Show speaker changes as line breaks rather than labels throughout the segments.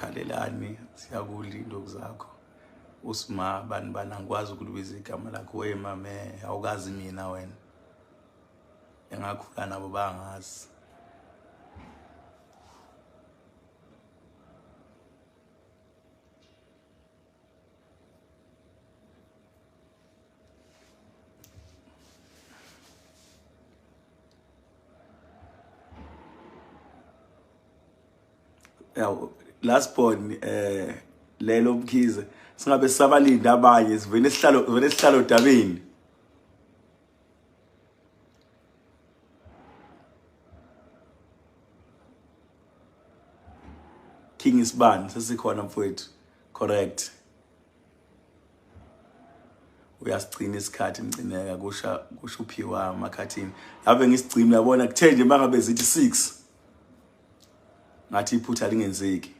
Ukhalelani siyakudla into zakho. Usima bani bani angikwazi ukulibiza igama lakho we mame awukazi mina wena. Engakhula nabo bangazi. Yaw last born lelo Mkhize singabe sisabalinda abanye sivele sihlalo vele sihlalo dabeni. King Isibani sesikhona mfowethu, correct. Uyasigcina isikhathi Mcineka, kusha kusho uphiwa amakhathini. Ave ngisigcina yabona kuthe nje mangabe zithi 6 ngathi iphutha lingenzeki.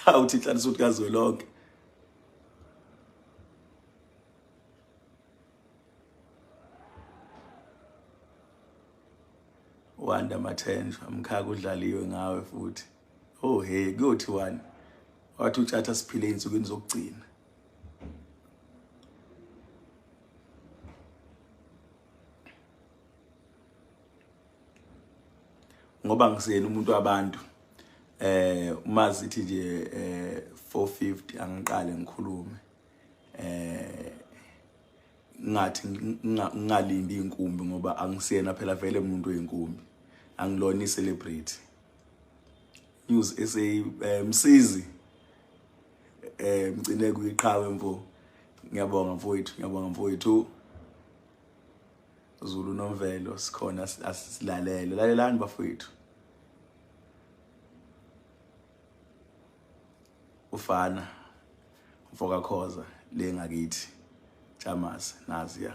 Awuthi inhlanhla ukuthi kazwelonke. Wanda Mathenjwa mkhaka udlaliwe ngawe futhi. Oh hey kuyothiwani? Wathi utshatha siphile insukwini zokugcina. Ngoba ngisiyena umuntu wabantu. Uma sithi nje 450 angiqale ngikhulume. Ngathi ngingalindi inkumbi ngoba angisiyena phela vele umuntu oyinkumbi. Angilona i-celebrity. News SA Msizi Mcineka uyiqhawe mfo. Ngiyabonga mfowethu, ngiyabonga mfowethu. Zulu Nomvelo sikhona asilalele. Lalelani bafowethu. Ufana mfoka Khoza le ngakithi Chamas naziya.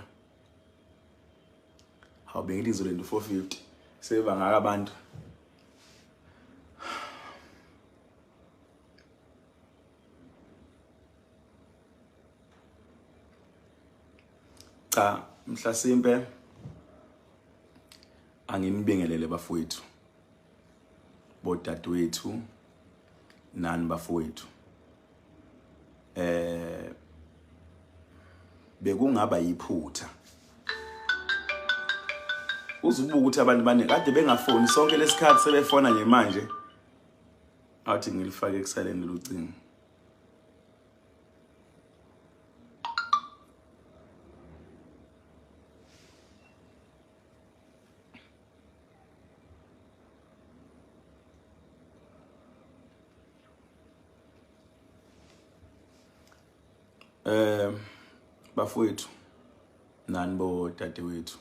Hawu bengithi ngizolenda 450 sebangaka abantu. Cha mhlasimpe anginibingelele bafowethu bodadewethu nani bafowethu. Bekungaba yiphutha uzubuka ukuthi abantu bane kade bengafoni sonke lesikhathi sebefona nje manje. Awuthi ngilifake kusilent lucingo. Bafowethu nani bo dadewethu,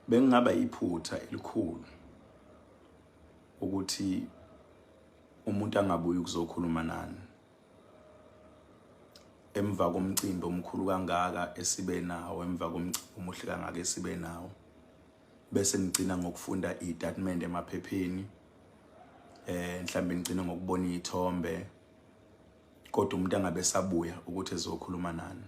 bengingaba iphutha elikhulu ukuthi umuntu angabuyi ukuzokhuluma nani emva komcimbi omkhulu kangaka esibe nawo, emva komcimbi omuhle kangaka esibe nawo, bese ngigcina ngokufunda i-statement emaphepheni, mhlambe ngigcina ngokubona izithombe, kodwa umuntu angabe sabuya ukuthi ezokhuluma nani.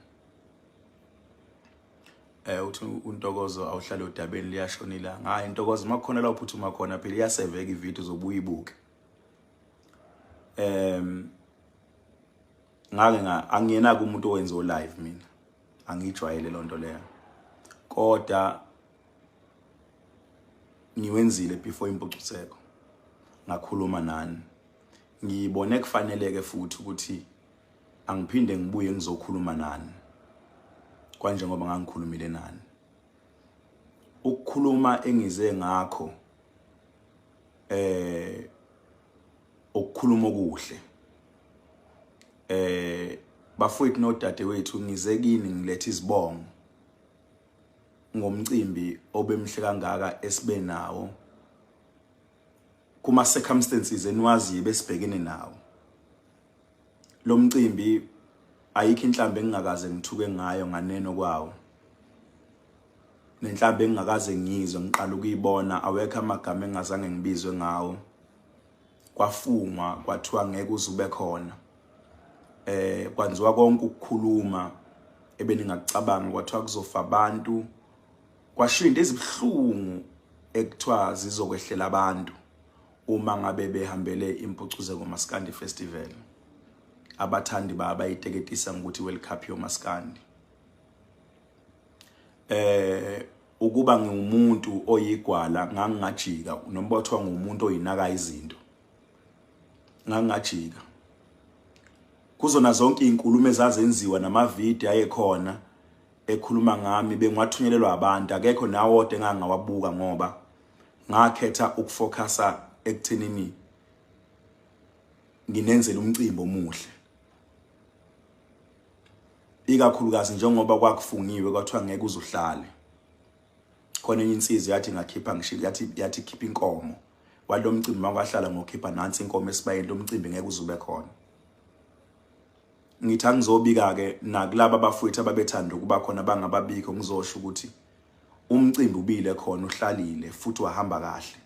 Uthi uNtokozo awuhlale odabeni liyashona ilanga. Hayi Ntokozo, makukhona la uphuthuma khona phela iyaseveka ivideo uzobuya ibuke. Ngake angiyena umuntu owenza o live mina. Angijwayele lonto leyo. Kodwa ngiwenzile before impucuzeko. Ngakhuluma nani. Ngibone kufaneleke futhi ukuthi angiphinde ngibuye ngizokhuluma nani. Kanje ngoba ngangikhulumile nani. Ukukhuluma engize ngakho ukukhuluma okuhle. Bafowethu nodadewethu ngize kini ngilethe izibongo ngomcimbi obemhle kangaka esibe nawo kuma circumstances eniwaziyo besibhekene nawo. Lo mcimbi ayikho inhlambe engingakaze ngithuke ngayo nganeno kwawo. Nenhlambe engingakaze ngiyizwe ngiqala ukuyibona, awekho amagama engingazange ngibizwe ngawo. Kwafungwa kwathiwa ngeke uze ube khona. Kwanziwa konke ukukhuluma ebeningakucabanga, kwathiwa kuzofa abantu, kwashinda izibuhlungu ekuthiwa zizokwehlela abantu. Uma ngabe behambele Impucuzeko Maskandi Festival, abathandi bayayiteketisa ngokuthi World Cup yomaskandi. Ukuba ngiwumuntu oyigwala ngangingajika, noma bathiwa ngumuntu oyinaka izinto, ngangingajika kuzona zonke izinkulumo ezazenziwa namavidiyo ayekhona ekhuluma ngami, bengiwathunyelelwa abantu, akekho nawodwa engangawabuka ngoba ngakhetha ukufocusa ekuthenini nginenzele umcimbi omuhle, ikakhulukazi njengoba kwakufungiwe kwathiwa ngeke uzuhlale khona. Enye insizwa yathi ngakhipha ngisho yathi khipha inkomo walo mcimbi, makwahlala ngokhipha nansi inkomo esibayeni, lo mcimbi ngeke uzube khona. Ngithi angizobika ke nakulabo abafowethu ababethanda ukuba khona bangababikho, ngizosho ukuthi umcimbi ubile khona, uhlalile futhi wahamba kahle.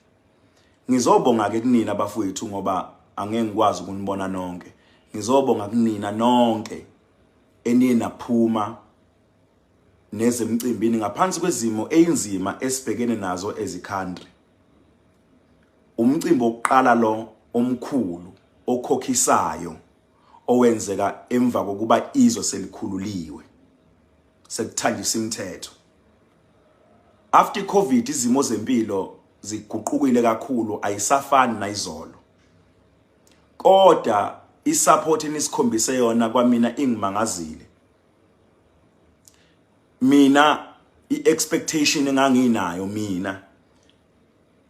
Ngizobonga ke kunina abafowethu ngoba angeke ngikwazi ukunibona nonke. Ngizobonga kunina nonke eniye naphuma nezemcimbini ngaphansi kwezimo eyinzima esibhekene nazo as-country. Umcimbi wokuqala lo omkhulu okhokhisayo owenzeka emva kokuba izwe selikhululiwe, sekuthanjiswa imithetho after COVID. Izimo zempilo ziguqukile kakhulu, ayisafani nayizolo, kodwa isupport enisikhombise yona kwamina ingimangazile. Mina iexpectation enganginayo mina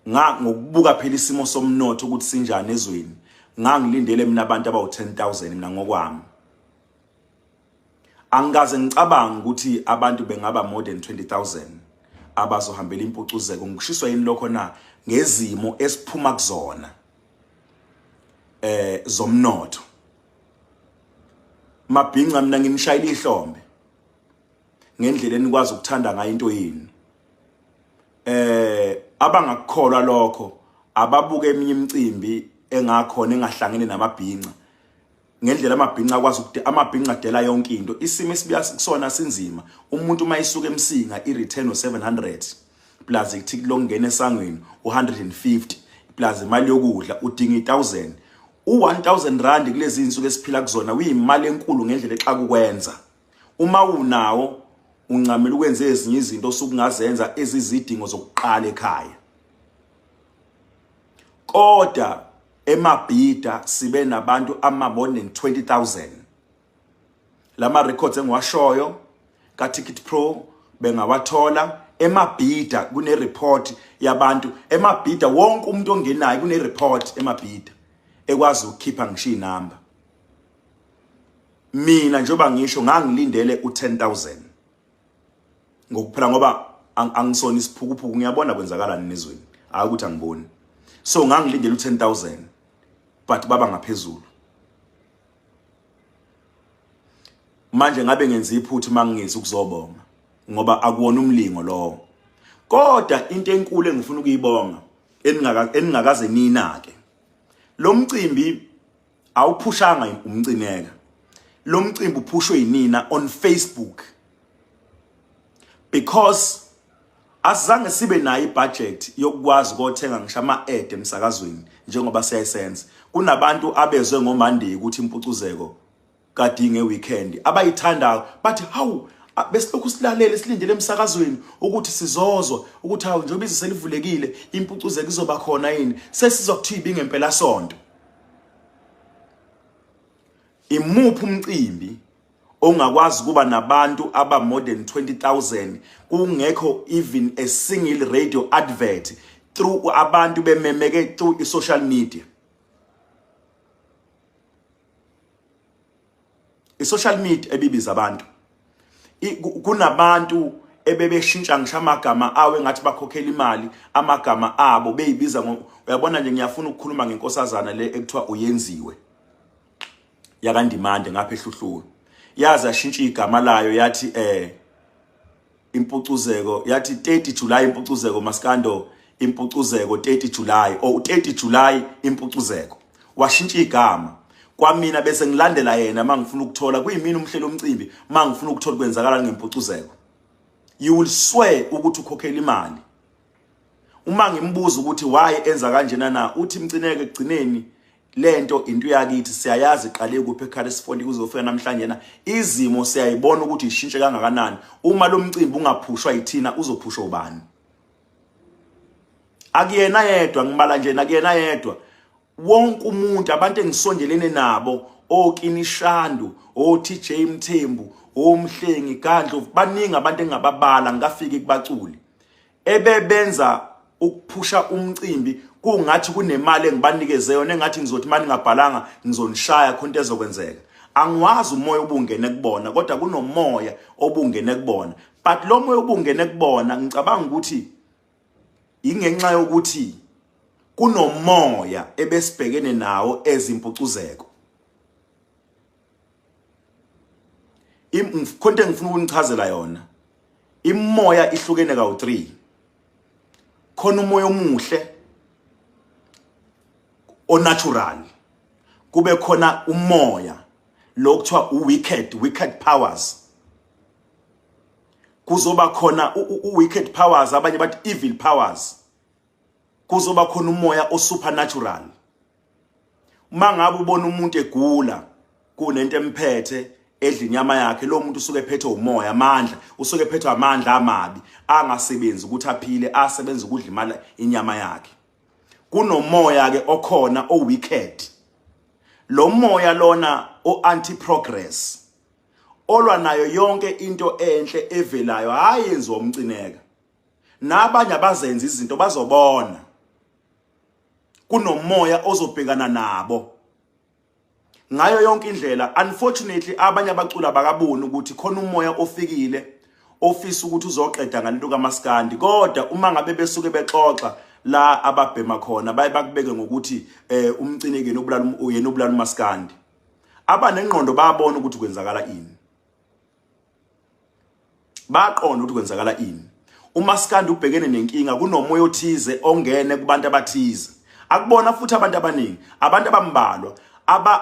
nga ngokubuka phela isimo somnotho ukuthi sinjani ezweni, ngangilindele mina abantu abawu10000. Mina ngokwami angikaze ngicabanga ukuthi abantu bengaba more than 20000 abazohambela Impucuzeko. Ngishiswa yini lokho na? Ngezimo esiphuma kuzona zomnotho. Mabhinca, mina nginishayela ihlombe ngendlela enikwazi ukuthanda ngayo into yenu. Abangakukholwa lokho ababuke eminye imicimbi engakhona engahlangene namabhinca, ngendlela amabhinca akwazi ukuthi amabhinca dela yonke into. Isimo esibuya kusona sinzima. Umuntu uma isuka eMsinga, i-return o700 plus ithikithi lokungena esangweni u150 plus imali yokudla, udinga i1000. U1000 rand kulezi insuku esiphila kuzona uyimali enkulu ngendlela exaka ukwenza. Uma unawo, uncamela ukwenza ezinye izinto osukungazenza ezizidingo zokuqala ekhaya. Kodwa eMabhida sibe nabantu ama more than 20000. Lama records engiwashoyo ka Ticket Pro bengawathola eMabhida. Kune report yabantu eMabhida, wonke umuntu ongenayo kune report eMabhida ekwazi ukukhipha ngisho inamba. Mina njengoba ngisho, ngangilindele u10000 ngokuphela ngoba angisona isiphukuphuku, ngiyabona kwenzakalani nezweni, hayi ukuthi angiboni. So ngangilindele u10000 but baba ngaphezulu. Manje ngabe ngenza iphutha mangithi ukuzobonga ngoba akuwona umlingo lowo. Kodwa into enkulu engifuna ukuyibonga eningakaze ninake, lo mcimbi awuphushanga uMcineka, lo mcimbi uphushwe yinina on Facebook, because asizange sibe nayo ibudget yokukwazi ukothenga ngisho ama-ad emsakazweni njengoba siyayisenza. Kunabantu abezwe ngoMonday ukuthi Impucuzeko kade nge-weekend, abayithandayo bathi, "Hawu, besilokhu silalele, silindele emsakazweni ukuthi sizozwa ukuthi hawu, njengoba izwe selivulekile, Impucuzeko izoba khona yini?" Sesizwa kuthiwa ibingempela sonto. Imuphi umcimbi ongakwazi kuba nabantu aba more than 20000 kungekho even a single radio advert, through abantu bememeke through i-social media? I-social media ebibiza abantu. Kunabantu ebebeshintsha ngisho amagama awe ngathi bakhokhela imali, amagama abo beyibiza. Uyabona nje, ngiyafuna ukukhuluma ngenkosazana le ekuthiwa uyenziwe yakaNdimande ngapha eHluhluwe. Yazi yashintsha igama layo, yathi Impucuzeko, yathi 30 July Impucuzeko Maskando, Impucuzeko 30 July or 30 July Impucuzeko. Washintsha igama. Kwamina bese ngilandela yena mangifuna ukuthola, kuyimina umhleli omcimbi, mangifuna ukuthola kwenzakala ngeMpucuzeko. You will swear ukuthi ukhokhela imali. Uma ngimbuza ukuthi why enza kanjena na, uthi Mcineka ekugcineni lento into yakithi siyayazi iqale kuphi ekhaya sifonde kuzofika namhlanje na, izimo siyayibona ukuthi ishintshe kangakanani. Uma lo mcimbi ungaphushwa yithina uzophushwa ubani? Akuyena yedwa, ngibala nje nakuyena yedwa, wonke umuntu, abantu engisondelene nabo, oKinishandu, oTJ Mthembu, oMhlengi Gandlo, baningi abantu engababala ngikafiki kubaculi ebebenza ukuphusha umcimbi kungathi kunemali engibanikeze yona, engathi ngizothi mani ngabhalanga ngizonishaya khona into ezokwenzeka. Angiwazi umoya obungene kubona, kodwa kunomoya obungene kubona. But lo moya obungene kubona ngicabanga ukuthi ingenxa yokuthi kunomoya ebesibhekene nawo ezimpucuzeko. Khonto engifuna ukunichazela yona, imoya ihlukene kawu-3. Khona umoya omuhle o-natural, kube khona umoya lo kuthiwa u-wicked, wicked powers. Kuzoba khona u-wicked powers, abanye bathi evil powers. Kuzoba khona umoya o-supernatural. Uma ngabe ubona umuntu egula kunento emphethe edla inyama yakhe, lo muntu usuke ephethwe umoya, amandla, usuke ephethwe amandla amabi angasebenzi ukuthi aphile, asebenza ukudla imali, inyama yakhe. Kunomoya ke okhona o-wicked, lo moya lona o-anti progress, olwa nayo yonke into enhle evelayo, hayi yenziwa uMcineka nabanye abazenza izinto bazobona. Kunomoya ozobhekana nabo ngayo yonke indlela. Unfortunately abanye abaculi abakaboni ukuthi khona umoya ofikile ofisa ukuthi uzoqeda ngalento kaMaskandi, kodwa uma ngabe besuke bexoxa la ababhema khona baye bakubeke ngokuthi uMcineka obulala, yena obulala uMaskandi. Abanengqondo bayabona ukuthi kwenzakala ini, baqonda ukuthi kwenzakala ini. UMaskandi ubhekene nenkinga, kunomoya othize ongene kubantu abathize, akubona futhi abantu abaningi, abantu abambalwa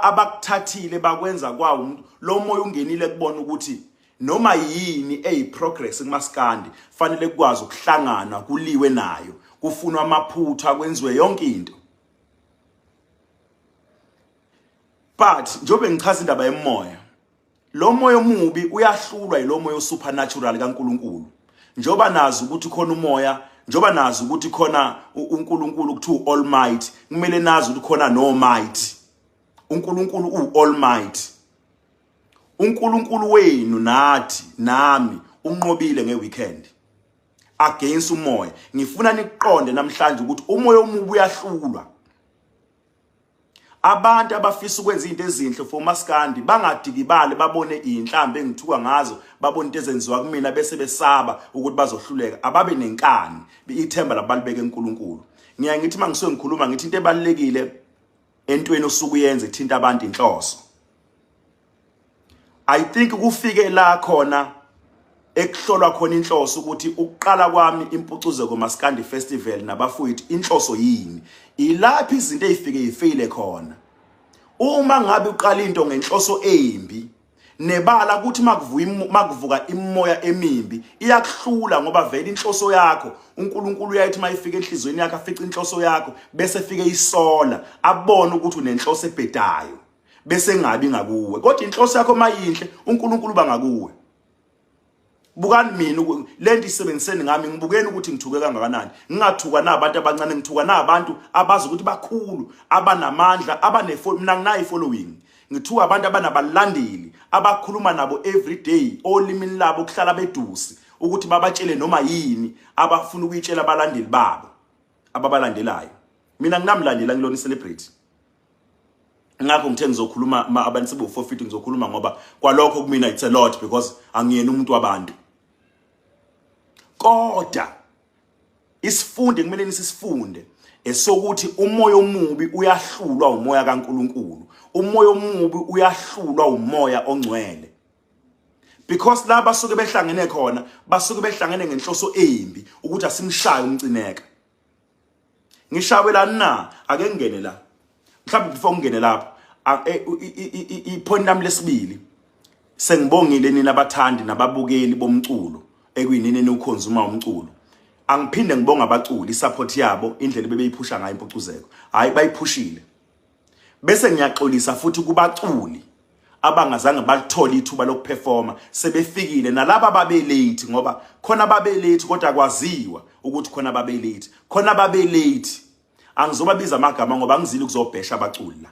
abakuthathile bakwenza kwawo umuntu. Lo moya ungenile kubona ukuthi noma yini eyi-progress kumaskandi fanele kukwazi ukuhlangana kuliwe nayo, kufunwa amaphutha, kwenziwe yonke into. But njengoba ngichaza indaba yemoya, lo moya omubi uyahlulwa yilo moya osupernatural kaNkuluNkulu. Njengoba nazi ukuthi khona umoya, njengoba nazi ukuthi khona uNkulunkulu kuthiwa Almighty, kumele nazi ukuthi khona no might. uNkulunkulu u-Almighty, uNkulunkulu wenu nathi nami unqobile ngeweekend against umoya. Ngifuna niqonde namhlanje ukuthi umoya omubi uyahlulwa. Abantu abafisa ukwenza izinto ezinhle for uMaskandi bangadikibali, babone inhlambi engithuka ngazo, babone into ezenziwa kumina bese besaba ukuthi bazohluleka. Ababe nenkani, ithemba labalibeke eNkulunkulu. Ngiya ngithi mangisuke ngikhuluma ngithi into ebalekile entweni osuke uyenze ithinta abantu inhloso. I think kufike la khona ekuhlolwa khona inhloso ukuthi ukuqala kwami Impucuzeko Maskandi Festival nabafowethu inhloso yini, ilaphi izinto ezifike ifeyile khona. Uma ngabe uqala into ngenhloso embi, nebala ukuthi makuvuka imoya emimbi iyakuhlula, ngoba vele inhloso yakho uNkulunkulu uyayithi mayifika enhlizweni yakho afice inhloso yakho bese fike isola, abone ukuthi unenhloso ebhedayo bese ngabi ngakuwe. Kodwa inhloso yakho mayinhle uNkulunkulu bangakuwe. Bukani mina lento isebenziseni ngami, ngibukeni ukuthi ngithuke kangakanani. Ngingathuka nabantu abancane, ngithuka nabantu abazi ukuthi bakhulu, abanamandla, abane mina nginayo following. Ngithuka abantu abanabalandeli abakhuluma nabo every day olimini labo kuhlala bedusi ukuthi babatshele noma yini abafuna ukuyitshela abalandeli babo ababalandelayo. Mina nginamlandela, ngilona celebrity. Ngakho ngithe ngizokhuluma ma abantu sebe 450, ngizokhuluma ngoba kwalokho kumina it's a lot because angiyena umuntu wabantu. Kodwa isifunde kumele nisisifunde esokuthi umoya omubi uyahlulwa umoya kaNkuluNkulu, umoya omubi uyahlulwa umoya ongcwele, because la basuke behlangene khona basuke behlangene ngenhloso embi ukuthi asimshaye uMcineka. Ngishawe la na, ake ngingene la mhlawumbe before ngingene lapho, i-point lami lesibili, sengibongile nina abathandi nababukeli bomculo ekuyinini eniwuconsume umculo. Angiphinde ngibonga abaculi isupport yabo, indlela bebeyiphusha ngayo impucuzeko. Hayi, bayiphushile. Bese ngiyaxolisa futhi kubaculi abangazange balithole ithuba lokuperforma sebefikile, nalaba babe late, ngoba khona babe late kodwa kwaziwa ukuthi khona babe late, khona babe late. Angizobabiza amagama ngoba angizili ukuzobhesha abaculi la.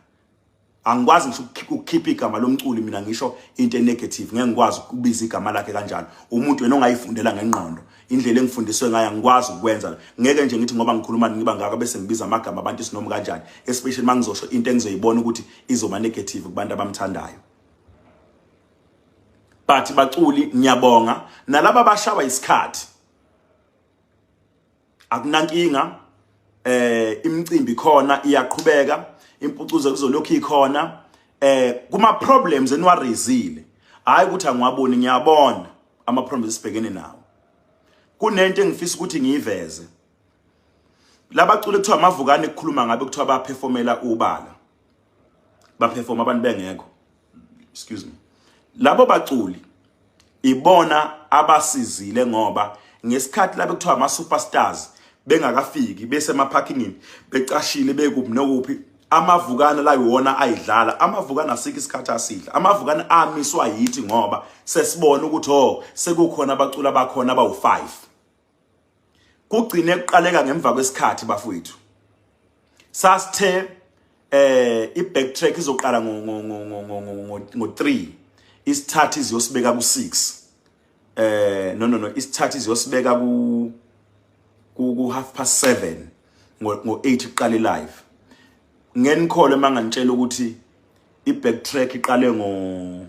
Angikwazi ngisho ukukhipha igama lomculi mina ngisho into enegative, ngeke ngikwazi ukubiza igama lakhe kanjalo. Umuntu wena ongayifundela ngengqondo indlela engifundiswe ngayo, angikwazi ukwenza. Ngeke nje ngithi ngoba ngikhuluma ngiba ngaka bese ngibiza amagama abantu isinoma kanjani, especially mangizosho into engizoyibona ukuthi izoba negative kubantu abamthandayo. But baculi, ngiyabonga nalaba abashawa isikhathi, akunankinga. Imicimbi khona iyaqhubeka, impucuzo kuzolokhu ikhona. Kuma problems eniwaraisile, hayi ukuthi angiwaboni, ngiyabona ama problems esibhekene nawo. Kunento engifisa ukuthi ngiyiveze: labaculi kuthiwa amavukane, kukhuluma ngabe kuthiwa baperformela ubala, baperform abantu bengekho, excuse me, labo baculi ibona abasizile, ngoba ngesikhathi labe kuthiwa ama superstars bengakafiki, bese emaparkingini becashile, bekuphi nokuphi, amavukana la iwona ayidlala. Amavukana asikho isikhathi asidla, amavukana amiswa yithi ngoba sesibona ukuthi oh, sekukhona abacula bakhona abawu5. Kugcine kuqaleka ngemva kwesikhathi, bafowethu. Sasithe i-backtrack izoqala ngo 3, isithathu iziyosibeka ku 6. No, isithathu iziyosibeka ku 7:30, ngo 8 iqale live. Ngenikholwe manganitshela ukuthi i-backtrack iqale ngo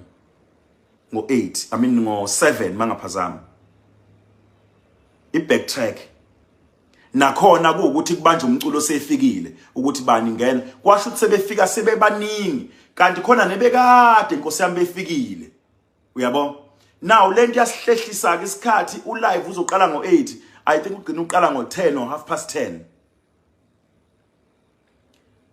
8, I mean ngo 7 mangaphazama i-backtrack. Nakhona kuwukuthi kubanjwe umculo sefikile ukuthi bani ngena, kwasho ukuthi sebefika sebebaningi, kanti khona nebekade inkosi yami befikile, uyabo. Now lento yasihlehlisa ke isikhathi. Ulive uzoqala ngo8, I think ugcina uqala ngo10 or 10:30.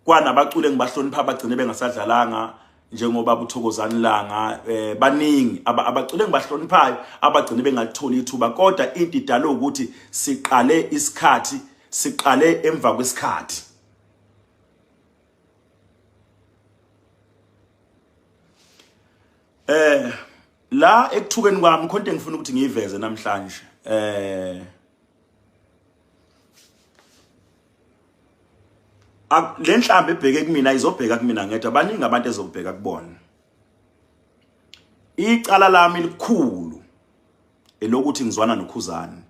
Kwanabaculi engibahlonipha abagcine bengasadlalanga, njengoba buThokozani Langa, baningi abaculi engibahloniphayo abagcine bengalitholi ithuba. Kodwa into idala ukuthi siqale isikhathi, siqale emva kwesikhathi. La ekuthukeni kwami khonto engifuna ukuthi ngiyiveze namhlanje. Le nhlambi ebheke kumina izobheka kumina ngedwa, baningi abantu ezobheka kubona. Icala lami likhulu elokuthi ngizwana noKhuzani.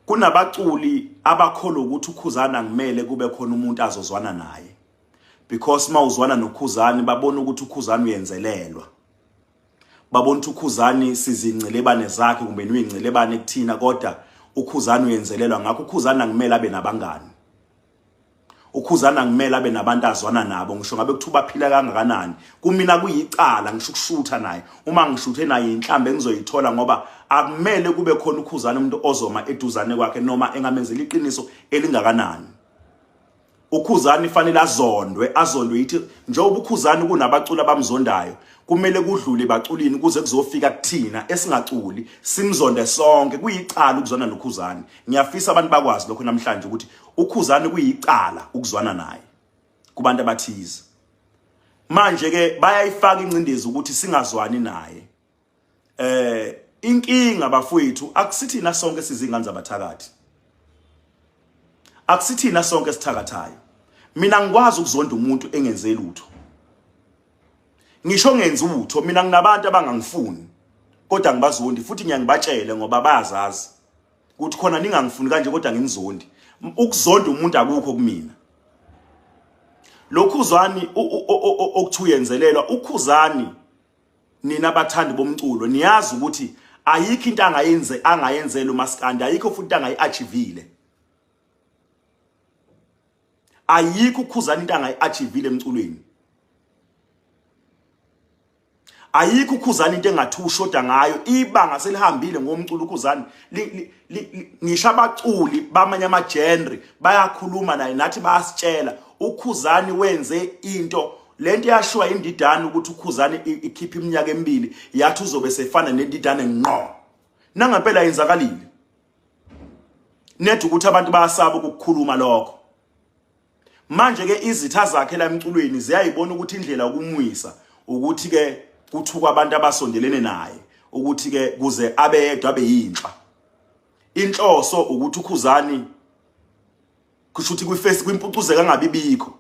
Kunabaculi abakholwa ukuthi uKhuzani angimele kube khona umuntu azozwana naye, because mawuzwana noKhuzani babona ukuthi uKhuzani uyenzelelwa, babona ukuthi uKhuzani sizincelebane zakhe, kumbe nuyincelebane kuthina, kodwa uKhuzani uyenzelelwa. Ngakho uKhuzani angimele abe nabangani, uKhuzani angimele abe nabantu azwana nabo, ngisho ngabe kuthiwa baphila kangakanani. Kumina kuyicala ngisho ukushutha naye. Uma ngishuthe naye, inhlambe engizoyithola, ngoba akumele kube khona uKhuzani umuntu ozoma eduzane kwakhe, noma engamenzela iqiniso elingakanani. UKhuzani fanele azondwe, azondwe yithi. Njengoba uKhuzani kunabaculi abamzondayo, kumele kudlule baculini kuze kuzofika kuthina esingaculi, simzonde sonke. Kuyicala ukuzwana noKhuzani. Ngiyafisa abantu bakwazi lokho namhlanje, ukuthi uKhuzani kuyicala ukuzwana naye kubantu abathize. Manje ke bayayifaka incindezi ukuthi singazwani naye. Inkinga, bafowethu, akusithina sonke sizingane zabathakathi, akusithina sonke sithakathayo. Mina ngikwazi ukuzonda umuntu engenze lutho, ngisho ngenza utho. Mina nginabantu abangangifuni, kodwa ngibazondi futhi ngiyangibatshele, ngoba bayazazi ukuthi khona ningangifuni kanje, kodwa nginizondi. Ukuzonda umuntu akukho kumina. Lokhuzani okuthiwa uyenzelelwa uKhuzani, nina abathandi bomculo niyazi ukuthi ayikho into angayenze angayenzela uMaskandi, ayikho futhi into angayi-achievile. Ayikho uKhuzani into angayi-achievile emculweni, ayikho uKhuzani into engathi ushoda ngayo. Ibanga selihambile ngomculo uKhuzani. Ngisho abaculi bamanye ama-genre bayakhuluma naye, nathi bayasitshela uKhuzani wenze into. Lento yashiwa indidane ukuthi uKhuzani ikhipha iminyaka emibili, yathi uzobe sefana nendidane ngqo. Nangempela yenzakalile. Nedi ukuthi abantu bayasaba ukukhuluma lokho. Manje ke izitha zakhe la emculweni ziyayibona ukuthi indlela ukumwisa ukuthi ke kuthukwa abantu abasondelene naye ukuthi ke kuze abe yedwa abe yinhla. Inhloso ukuthi uKhuzani kusho ukuthi kwiface kwimpucuzeka angabibikho.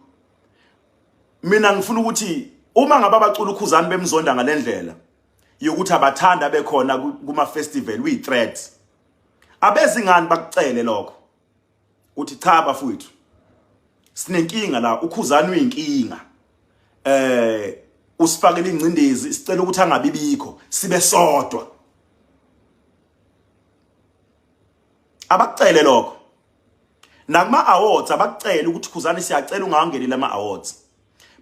Mina ngifuna ukuthi uma ngabe abacula uKhuzani bemzonda ngalendlela yokuthi abathanda bekhona kuma festival uyi threat. Abezingani bakucele lokho. Uthi cha bafowethu sinenkinga la uKhuzani uyinkinga usifakela ingcindezi sicela ukuthi angabibikho sibe sodwa. Abakucele lokho nakuma awards, abakucele ukuthi Khuzani siyacela ungangeneli ama awards,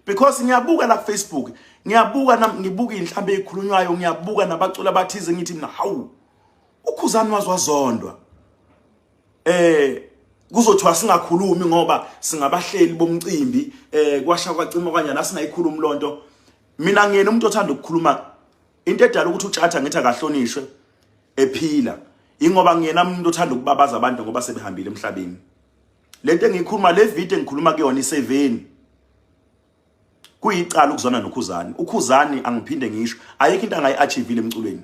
because ngiyabuka la ku Facebook, ngiyabuka ngibuka inhlambe ezikhulunywayo, ngiyabuka nabaculi abathize, ngithi mina hawu, uKhuzani wazwazondwa. Kuzothiwa singakhulumi ngoba singabahleli bomcimbi, kwasha kwacima kanjani, asingayikhulumi lonto. Mina ngiyena umuntu othanda ukukhuluma. Into edala ukuthi uTshatha ngithi akahlonishwe ephila ingoba ngiyena umuntu othanda ukubabaza abantu ngoba sebehambile emhlabeni. Lento engiyikhuluma, le video engikhuluma kuyona iseveni, kuyicala ukuzwana noKhuzani. UKhuzani, angiphinde ngisho, ayikho into angayi-achievile emculweni.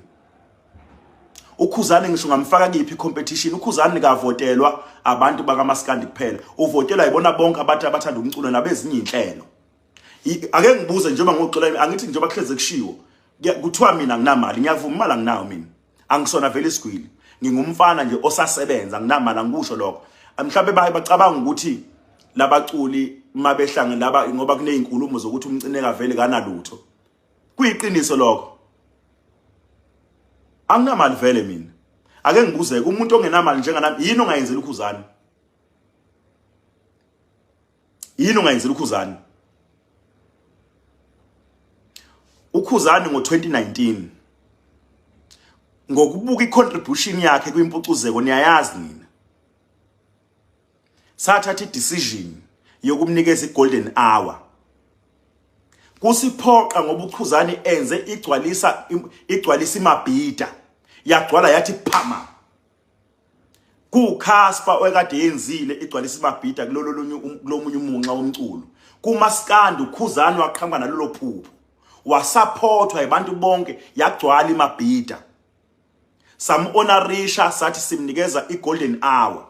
UKhuzani ngisho ngamfaka kuyiphi competition, uKhuzani kavotelwa abantu bakamaskandi kuphela, uvotelwa yibona bonke abantu abathanda umculo nabezinye inhlelo. Ake ngibuze, njengoba ngoxola angithi njengoba kuhleze kushiwo kuthiwa mina nginamali, ngiyavuma imali anginayo mina, angisona vele isigwili, ngingumfana nje osasebenza, nginamali, angikusho lokho. Mhlawumbe baye bacabanga ukuthi labaculi mabehlangene laba ngoba kunezinkulumo zokuthi uMcineka vele kanalutho. Kuyiqiniso lokho, anginamali vele mina. Ake ngibuzeke, umuntu ongenamali njenganami yini ongayenzela uKhuzani? Yini ongayenzela uKhuzani? UKhuzani ngo-2019, ngokubuka i-contribution yakhe kwimpucuzeko, niyayazi nina, sathatha i-decision yokumnikeza i-golden hour. Kusiphoqa ngoba uKhuzani enze igcwalisa iMabhida, yagcwala yathi phama. KuCasper oyekade yenzile igcwalisa iMabhida kulolo lunye kulomunye umunxa womculo kumaskandi, uKhuzani waqhamuka nalolo phupho, wasupportwa abantu bonke, yagcwala iMabhida. Sam-honorisha, sathi simnikeza i-golden hour.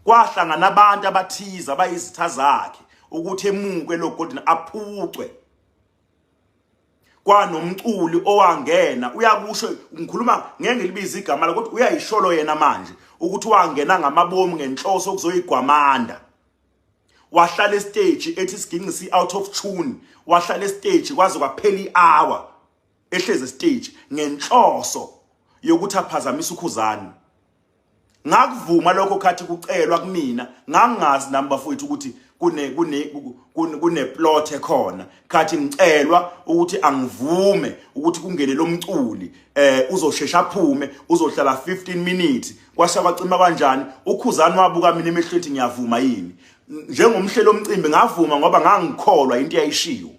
Kwahlangana abantu abathize abayizitha zakhe ukuthi emuke lo golden, aphucwe. Kwanomculi owangena, uyakusho, ngikhuluma ngeke ngilibize igama lakhe, kodwa uyayisholo yena manje ukuthi wangena ngamabomu ngenhloso okuzoyigwamanda. Wahlala estage ethi isiginci si out of tune, wahlala estage kwaze kwaphela ihour ehleze stage ngenhloso yokuthi aphazamise uKhuzani. Ngakuvuma lokho khathi kucelwa kumina, ngangingazi nami bafowethu ukuthi kune plot ekhona. Khathi ngicelwa ukuthi angivume ukuthi kungene lo mculi, uzoshesha aphume, uzohlala 15 minutes, kwasha kwacima kanjani. UKhuzani wabuka mina emehlweni, ngiyavuma yini njengomhlelo omcimbi? Ngavuma ngoba ngangikholwa into eyayishiwo.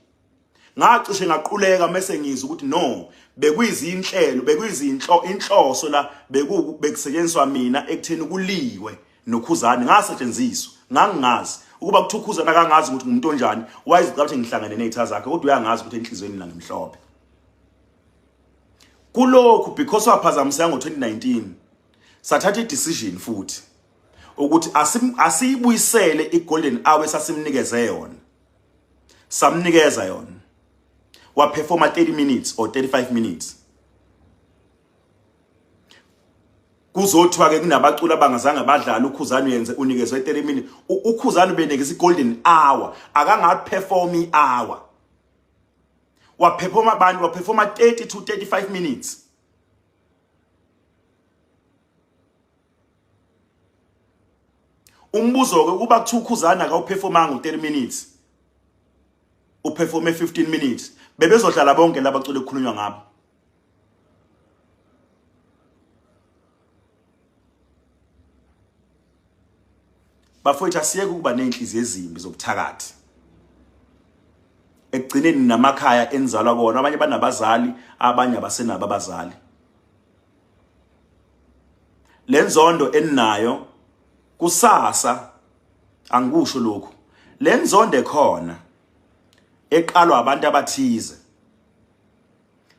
Ngacishe ngaquleka mase ngizwa ukuthi no, bekuyizinhlelo, bekuyizinhlo inhloso la bekusetshenziswa mina ekutheni kuliwe noKhuzani. Ngasetshenziswa, ngangingazi ukuba kuthiwa uKhuzani akangazi ukuthi ngumuntu onjani, wayezicabanga ukuthi ngihlangene nezitha zakhe, kodwa uyangazi ukuthi enhliziyweni mina ngimhlophe. Kulokhu because waphazamiseka ngo-2019, sathatha i-decision futhi ukuthi asiyibuyisele i-golden hour esasimnikeze yona. Samnikeza yona, waperforma 30 minutes or 35 minutes. Kuzothiwa ke kunabaculi abangazange badlala, uKhuzani uyenze unikezwe 30 minutes. UKhuzani ubenikeza i-golden hour, akangaperform i-hour, waperforma abantu, waperforma 30 to 35 minutes. Umbuzo ke kuba kuthiwa uKhuzani akawuperformanga u30 minutes, uperforme 15 minutes, bebezodlala bonke labaculi ekukhulunywa ngabo? Bafowethu, asiyeke ukuba nezinhliziyo ezimbi zobuthakathi. Ekugcineni namakhaya enizalwa kona, abanye banabazali, abanye abasenabo abazali. Lenzondo eninayo kusasa angikusho lokhu. Lenzondo ekhona eqalwa abantu abathize.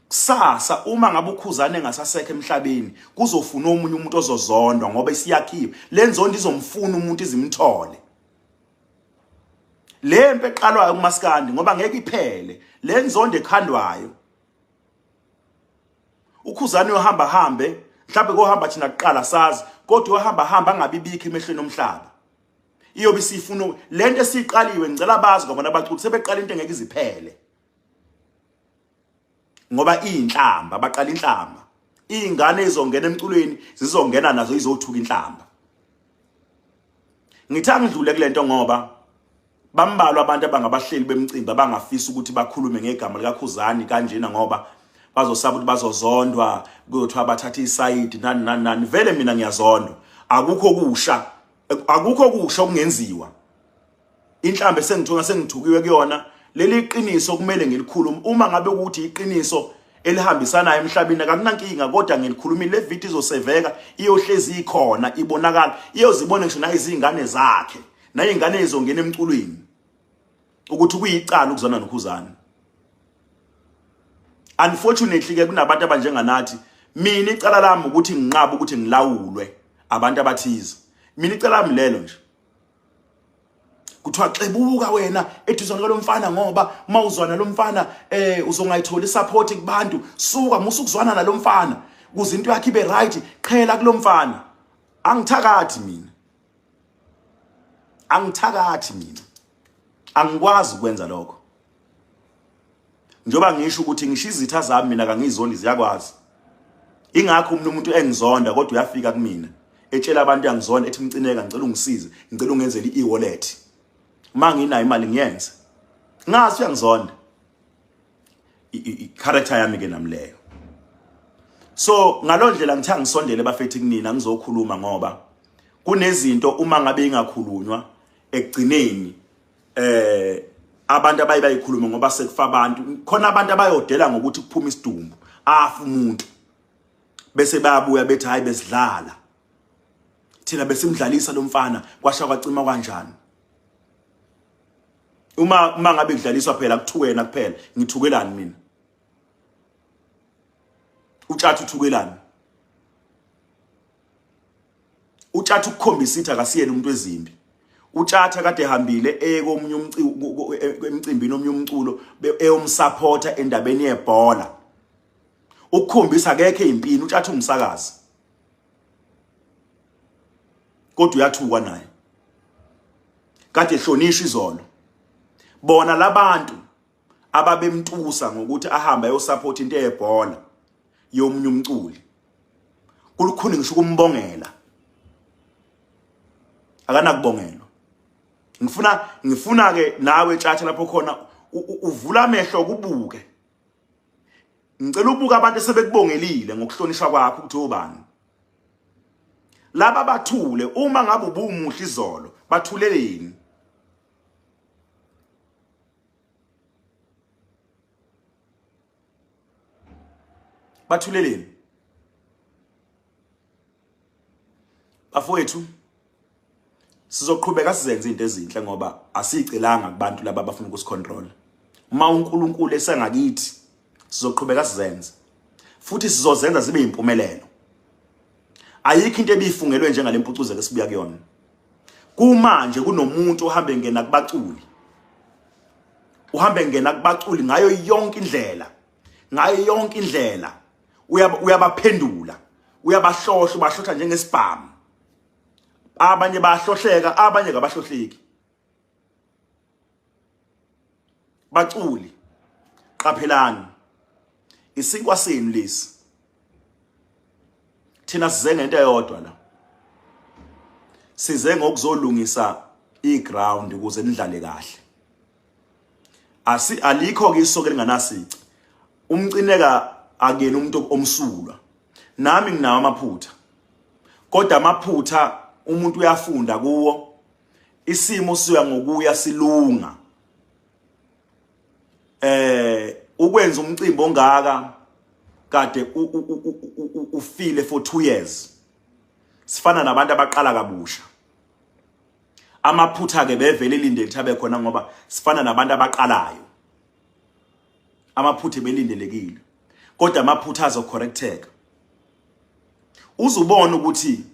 Kusasa uma ngabe uKhuzane engasasekho emhlabeni kuzofuna omunye umuntu ozozondwa ngoba isiyakhiwe. Lenzondo izomfuna umuntu izimthole. Le mpe eqalwayo kumaskandi ngoba ngeke iphele. Lenzondo ekhandwayo. UKhuzane uyohamba hambe mhlawumbe kohamba thina kuqala sazi kodwa uyohamba hamba angabibikho emehlweni omhlaba. Iyobe isifuna lento esiqaliwe ngicela bazi ngoba nabaculi sebeqala into engeke iziphele. Ngoba inhlamba baqala inhlamba. Izingane izongena emculweni zizongena nazo izothuka inhlamba. Ngithi angidlule kulento ngoba bambalwa abantu abangabahleli bemcimbi abangafisa ukuthi bakhulume ngegama likaKhuzani kanjena ngoba bazosaba ukuthi bazozondwa kuyothiwa bathatha isayidi nani nani nani. Vele mina ngiyazondwa, akukho kusha, akukho kusha okungenziwa. Inhlambe sengithuka sengithukiwe kuyona. Leli iqiniso kumele ngilikhulume. Uma ngabe ukuthi iqiniso elihambisanayo emhlabeni akunankinga, kodwa ngilikhulumile. Le video izoseveka, iyohlezi ikhona, ibonakala, iyozibona ngisho nayizingane zakhe nayingane izongena emculweni ukuthi kuyicala ukuzwana noKhuzani. Unfortunately ke kunabantu abanjenganathi. Mina icala lami ukuthi nginqabe ukuthi ngilawulwe abantu abathize. Mina icala lami lelo nje. Kuthiwa xebuka wena eduzane kwalomfana ngoba mawuzwana lomfana uzongayithola isupport kubantu. Suka musu ukuzwana nalomfana kuze into yakhe ibe right, qhela kulomfana. Angithakathi mina, angithakathi mina, angikwazi ukwenza lokho. Njoba ngisho ukuthi ngisho izitha zami mina kangizondi, ziyakwazi. Ingakho umuntu engizonda kodwa uyafika kumina etshela abantu uyangizonda, ethi Mcineka ngicela ungisize, ngicela ungenzele i-wallet. Uma nginayo imali ngiyenze. Ngazi uyangizonda. I-character yami ke nami leyo. So ngalondlela ngithe angisondele bafethi kunina ngizokhuluma ngoba kunezinto uma ngabe ingakhulunywa ekugcineni abantu abaye bayikhuluma ngoba sekufa abantu. Khona abantu abayodela ngokuthi kuphuma isidumbu afa umuntu bese bayabuya bethi hayi besidlala thina, besimdlalisa lo mfana kwasha kwacima kanjani. Uma ngabe kudlaliswa phela kuthuwena kuphela, ngithukelani mina? Utshatha uthukelani? Utshatha ukukhombisa ithi akasiyena umuntu wezimbi. Utshatha kade ehambile eye komunye emcimbini omunye umculo eyomsupporta endabeni yebhola. Ukukhombisa akekho ezimpini, utshatha umsakazi. Kodwa uyathukwa naye. Kade ehlonishwa izolo. Bona labantu ababemtusa ngokuthi ahambe ayosupport into yebhola yomunye umculi. Kulukhuni ngisho ukumbongela. Akanakubongelwa. Ngifuna ke nawe Tshatha lapho khona uvula amehlo kubuke. Ngicela ubuke abantu esebekubongelile ngokuhlonishwa kwakho ukuthi obani. Laba bathule uma ngabe ubumuhle izolo, bathuleleni? Bathuleleni? Bafowethu, sizoqhubeka sizenze izinto ezinhle ngoba asicelanga kubantu laba abafuna ukusicontrol. Uma uNkulunkulu esengakithi sizoqhubeka sizenze futhi sizozenza zibe impumelelo. Ayikho into ebifungelwe njengalempucuzeko esibuya kuyona. Kumanje kunomuntu ohambe ngena kubaculi, uhambe ngena kubaculi ngayo yonke indlela, ngayo yonke indlela uyabaphendula, uyabahlohla, ubahlohla njengesibhamu. Abanye bayahlohleka, abanye kabahlohleki. Baculi, qaphelani, isinkwa senu lesi. Thina size ngento eyodwa la, size ngokuzolungisa iground ukuze nidlale kahle. Alikho ke isoke linganasici. Umcineka akuyena umuntu omsulwa. Nami nginawo amaphutha, kodwa amaphutha umuntu uyafunda kuwo. Isimo siya ngokuya silunga. Ukwenza umcimbi ongaka kade ufile for 2 years. Sifana nabantu abaqala kabusha. Amaphutha ke bevele ilindele ukuthi abe khona ngoba sifana nabantu abaqalayo. Amaphutha belindelekile. Kodwa amaphutha azocorrecteka. Uzubona ukuthi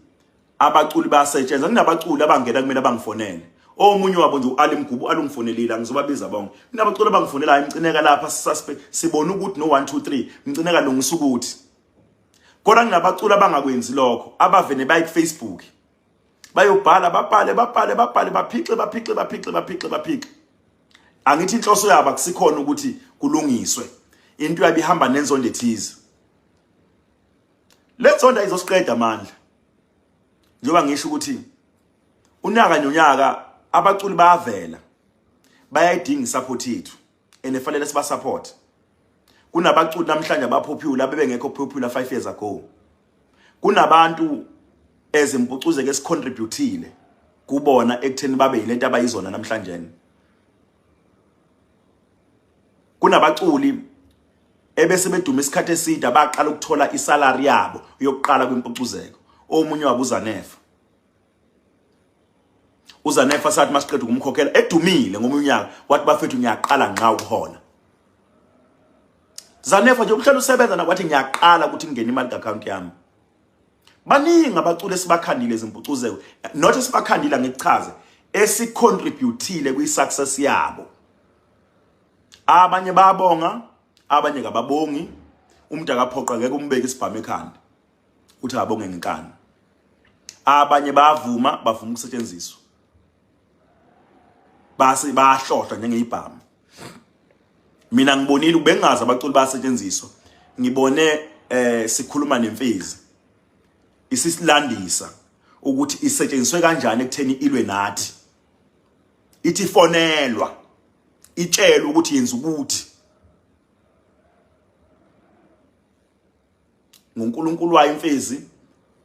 abaculi bayasetshenzwa, kunabaculi abangena kumina bangifonele. Omunye wabo nje uAli Mgubu alungifonelile, angizobabiza bonke. Kunabaculi abangifonelayo, Mcineka lapha suspect sibona ukuthi no 1 2 3, Mcineka lungisa ukuthi. Kodwa kunabaculi abangakwenzi lokho, abavene baye ku Facebook. Bayobhala babhale babhale babhale baphixe baphixe baphixe baphixe baphixe. Angithi inhloso yabo akusikhona ukuthi kulungiswe. Into yabe ihamba nenzondo ethize. Le nzondo ayizosiqeda amandla. Njengoba ngisho ukuthi unyaka nonyaka abaculi bayavela, bayayidinga isupport yethu and efanele siba support. Kunabaculi namhlanje abapopular bebengekho popular 5 years ago. Kunabantu ezimpucuzeke esicontributile kubona ekutheni babe yilento abayizona namhlanje. Kunabaculi ebese beduma isikhathi eside abaqala ukuthola isalary yabo yokuqala kwimpucuzeko. Omunye wabo uZanefa. UZanefa sathi masiqeda ukumkhokhela edumile ngomunye unyaka wathi bafethu ngiyaqala nqa ukuhola. Zanefa nje uhlala usebenza na wathi ngiyaqala ukuthi ngingene imali ka-account yami. Baningi abaculi esibakhandile izimpucuzeko, not esibakhandile ngikuchaze, esicontributile kwi-success yabo. Abanye bayabonga, abanye kababongi. Umuntu akaphoqa, ngeke umbeke isibhamu ekhanda uthi abonge ngenkani. Abanye bayavuma, bavuma ukusetshenziswa, base bayahlohla njengezibhamu. Mina ngibonile ubengazi abaculi bayasetshenziswa. Ngibone sikhuluma nemfezi isisilandisa ukuthi isetshenziswe kanjani ekutheni ilwe nathi. Ithi fonelwa itshelwe ukuthi yenza ukuthi ngoNkulunkulu wayo imfezi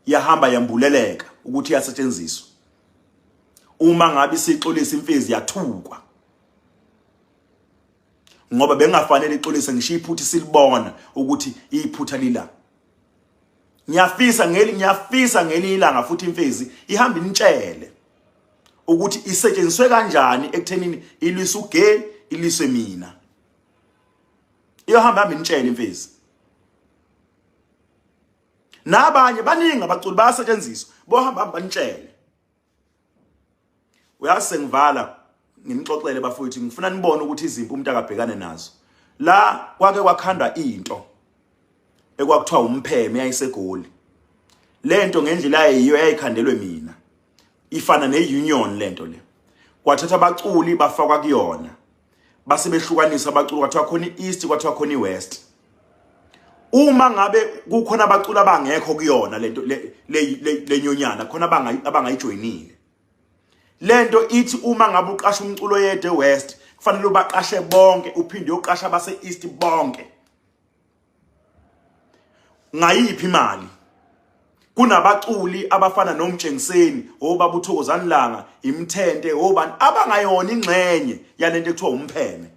yahamba yambuleleka ukuthi iyasetshenziswa. Uma ngabe isixolisa imfezi yathukwa ngoba bengafanele ixolise, ngisho iphutha silibona ukuthi iphutha lila. Ngiyafisa ngelinye ilanga futhi imfezi ihamba initshele ukuthi isetshenziswe kanjani ekuthenini ilwise uge ilwise mina. Iyohamba hamba initshele imfezi. Nabanye baningi abaculi bayasetshenziswa, bohamba hamba banitshele. Uyazi sengivala nginixoxele bafowethu, ngifuna nibone ukuthi izimpi umuntu akabhekane nazo. La kwake kwakhandwa into ekwakuthiwa umpheme yayiseGoli. Lento ngendlela yayiyo yayikhandelwe mina. Ifana neunion lento le. Kwathatha abaculi bafakwa kuyona. Base behlukanisa abaculi, kwathiwa khona iEast, kwathiwa khona iWest. Uma ngabe kukhona abaculi abangekho kuyona lento le nyonyana, khona abangayijoyinile. Lento ithi uma ngabe uqasha umculo yedwa eWest, kufanele ubaqashe bonke, uphinde uyoqasha abase East bonke. Ngayiphi imali? Kunabaculi abafana noMtshengiseni, obaba uThokozani Langa, Imthente, obani abangayona ingxenye yalento ekuthiwa umpheme.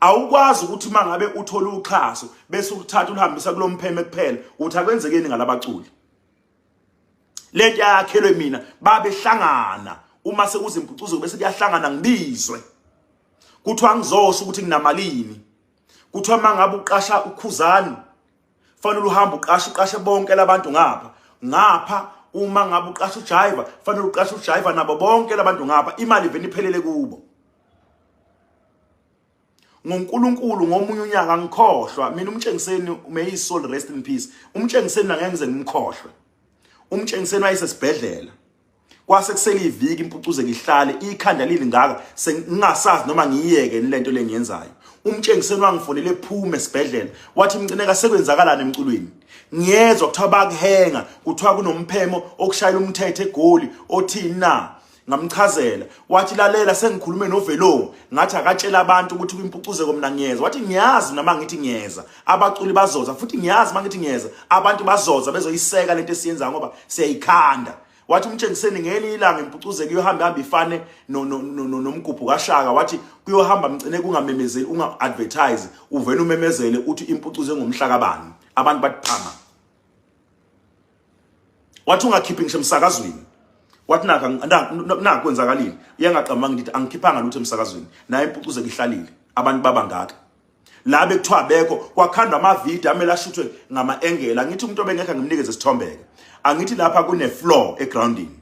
Awukwazi ukuthi mangabe uthola uxhaso bese uluthatha ulihambisa kulompheme kuphela, uthi akwenzekeni ngalabaculi. Lento yakhelwe mina, babehlangana uma sekuze impucuzo bese kuyahlangana ngibizwe. Kuthiwa ngizosho ukuthi nginamalini. Kuthiwa mangabe uqasha ukhuzani fanele uhambe uqashe uqashe bonke labantu ngapha. Ngapha uma ngabe uqasha uJiva fanele uqashe uJiva nabo bonke labantu ngapha, imali ivele iphelele kubo. NgoNkulunkulu ngomunye unyaka ngikhohlwa mina uMtshengiseni, may his soul rest in peace. UMtshengiseni angeke ngize ngimkhohlwe. UMtshengiseni wayesesibhedlela, kwase kusele iviki impucuzeko ihlale ikhanda lilingaka, sengingasazi noma ngiyiyeke lento lengiyenzayo. UMtshengiseni wangifonela ephuma esibhedlela wathi Mcineka sekwenzakalani emculweni, ngiyezwa kuthiwa bakuhenga, kuthiwa kunomphemo okushayela umthetho eGoli othini na. Ngamchazela, wathi lalela sengikhulume noVelo, ngathi akatshela abantu ukuthi kwimpucuzeko mina ngiyeza. Wathi ngiyazi noma ngithi ngiyeza abaculi bazoza, futhi ngiyazi mangithi ngiyeza abantu bazoza bezoyiseka lento esiyenzayo ngoba siyayikhanda. Wathi uMtshengiseni ngelinye ilanga impucuzeko iyohamba hamba ifane nomgubhu kaShaka. Wathi kuyohamba Mcine kungamemezeli, unga advertise, uvela umemezele uthi impucuzo engomhla kabani, abantu bathi phama. Wathi ungakhiphi ngisho emsakazweni. Wathi naka naku kwenzakalile. Iyangaqamba ngithi angikhiphanga lutho emsakazweni. Naye impucuzeko ihlalile. Abantu baba ngaka. La bekuthiwa bekho kwakhandwa amavidiyo amele ashuthwe ngama-engela. Angithi umuntu obengekho ngimnikeze isithombeke. Angithi lapha kune floor egroundini.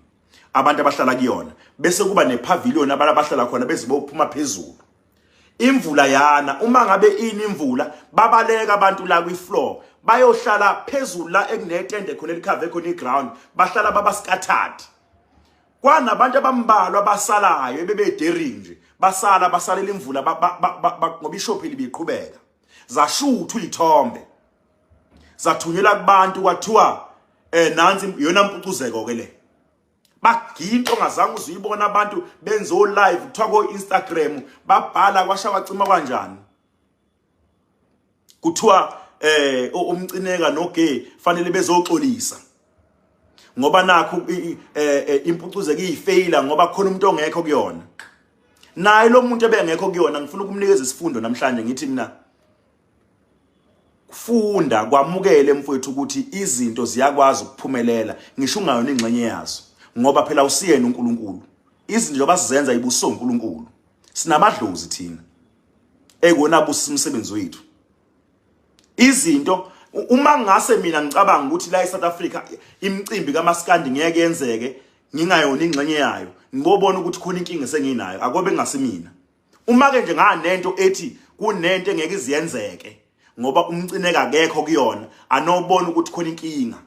Abantu abahlala kuyona bese kuba nepavilion abantu abahlala khona bese bophuma phezulu. Imvula yana, uma ngabe ini imvula babaleka abantu la kwi-floor bayohlala phezulu la ekunetende khona elikhave khona iground, bahlala baba scattered. Kwanabantu abambalwa abasalayo ebebedering nje, basala basalela imvula ngoba ishop libiqhubeka. Zashuthwa izithombe zathunyelwa kubantu, kwathiwa nansi iyona mpucuzeko ke le. Baginto ongazange uzuyibona abantu benze o live kuthiwa ko Instagram babhala kwasha kwacima kanjani. Kuthiwa uMcineka noGay fanele bezoxolisa ngoba nakho impucuzeko iyifeyila ngoba khona umuntu ongekho kuyona. Naye lo muntu ebengekho kuyona ngifuna ukumnikeza isifundo namhlanje, ngithi mina funda kwamukele mfowethu ukuthi izinto ziyakwazi ukuphumelela ngisho ungayona ingxenye yazo, ngoba phela usiyena uNkulunkulu. Izinto njengoba sizenza ibuso uNkulunkulu, sinamadlozi thina ekuwona abusa umsebenzi wethu. Izinto uma ngase mina ngicabanga ukuthi la eSouth Africa imicimbi kaMaskandi ngeke yenzeke ngingayona ingxenye yayo, ngibobona ukuthi khona inkinga esenginayo, akobe ngasimina. Uma ke nje nganento ethi kunento engeke iziyenzeke ngoba uMcineka akekho kuyona, anobona ukuthi khona inkinga.